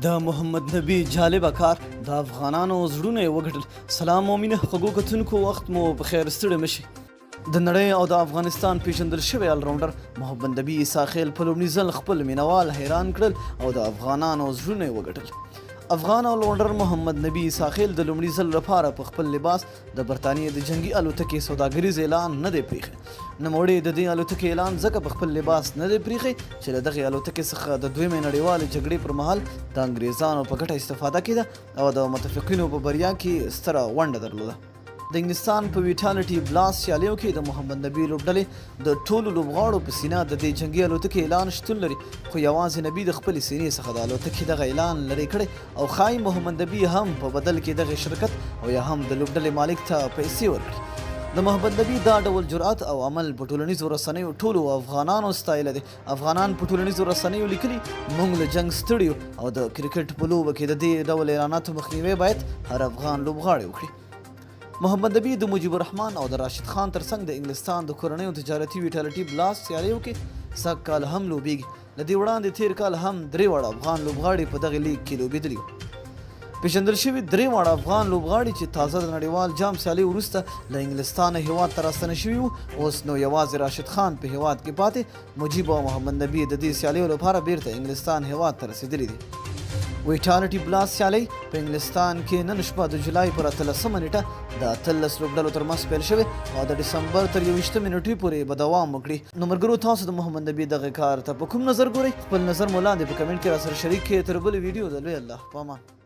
د محمد نبی جالبه کار د افغانانو زړونه یې وګټل. سلام او مینه خوږو کتونکو، وخت مو په خیر، ستړي مشي. د نړۍ او د افغانستان پیژندل شوی الراونډر محمد نبی عیسی خیل په لومړي ځل خپل مینوال حیران کړل او د افغانانو زړونه یې وګټل. افغان الراونډر محمد نبی عیسی خیل د لومړي ځل لپاره په خپل لباس د برتانیې د جنګي الوتکې سوداګریز اعلان نه دی پریښی. نوموړي د دې الوتکې اعلان ځکه په خپل لباس نه دی پریښی چې له دغې الوتکې څخه د دویمې نړیوالې جګړې پر مهال د انګریزانو په ګټه استفاده کېده او د متفقینو په بریا کې ستره ونډه درلوده. د انګلستان په ویټالټي بلاس سیالیو کې د محمد نبي لوبډلې د ټولو لوبغاړو په سینه د دې جنګي الوتکې اعلان شتون لري، خو یوازې نبي د خپلې سینې څخه د الوتکې دغه اعلان لرې کړی او ښايي محمد نبي هم په بدل کې دغې شرکت او یا هم د لوبډلې مالک ته پیسې ورکړي. د محمد نبي دا ډول جرأت او عمل په ټولنیزو رسنیو ټولو افغانانو ستایلی دی. افغانان په ټولنیزو رسنیو لیکلي، موږ له جنګ ستړي یو او د کرکټ په لوبه کې د دې ډول اعلاناتو مخنیوی باید هر افغان لوبغاړی وکړي. محمد نبي د مجیب الرحمن او د راشد خان ترڅنګ د انګلستان د کورنیو تجارتي ویټالټي بلاس سیالیو کې سږ کال هم لوبیږي. له دې وړاندې تېر کال هم درې واړه افغان لوبغاړي په دغه لیګ کې لوبېدلي وو. پېژندل شوي درې واړه افغان لوبغاړي چې تازه د نړیوال جام سیالۍ وروسته له انګلستانه هېواد ته راستنه شوي وو، اوس نو یوازې راشد خان په هېواد کې پاتې، مجیب او محمد نبي د دې سیالیو لپاره بیرته انګلستان هېواد ته رسېدلي دي. ویټالټي بلاس سیالۍ په انګلستان کې نن شپه د جولای پر 18 نېټه د 18 لوبډلو ترمنځ پیل شوې او د ډسمبر تر 21 نېټې پورې به دوام وکړي. نو ملګرو، تاسو د محمد نبي دغه کار ته په کوم نظر ګورئ؟ خپل نظر مو لاندې په کمنټ کې راسره شریک کړئ. تر بلې ویډیو د لوی الله په امان.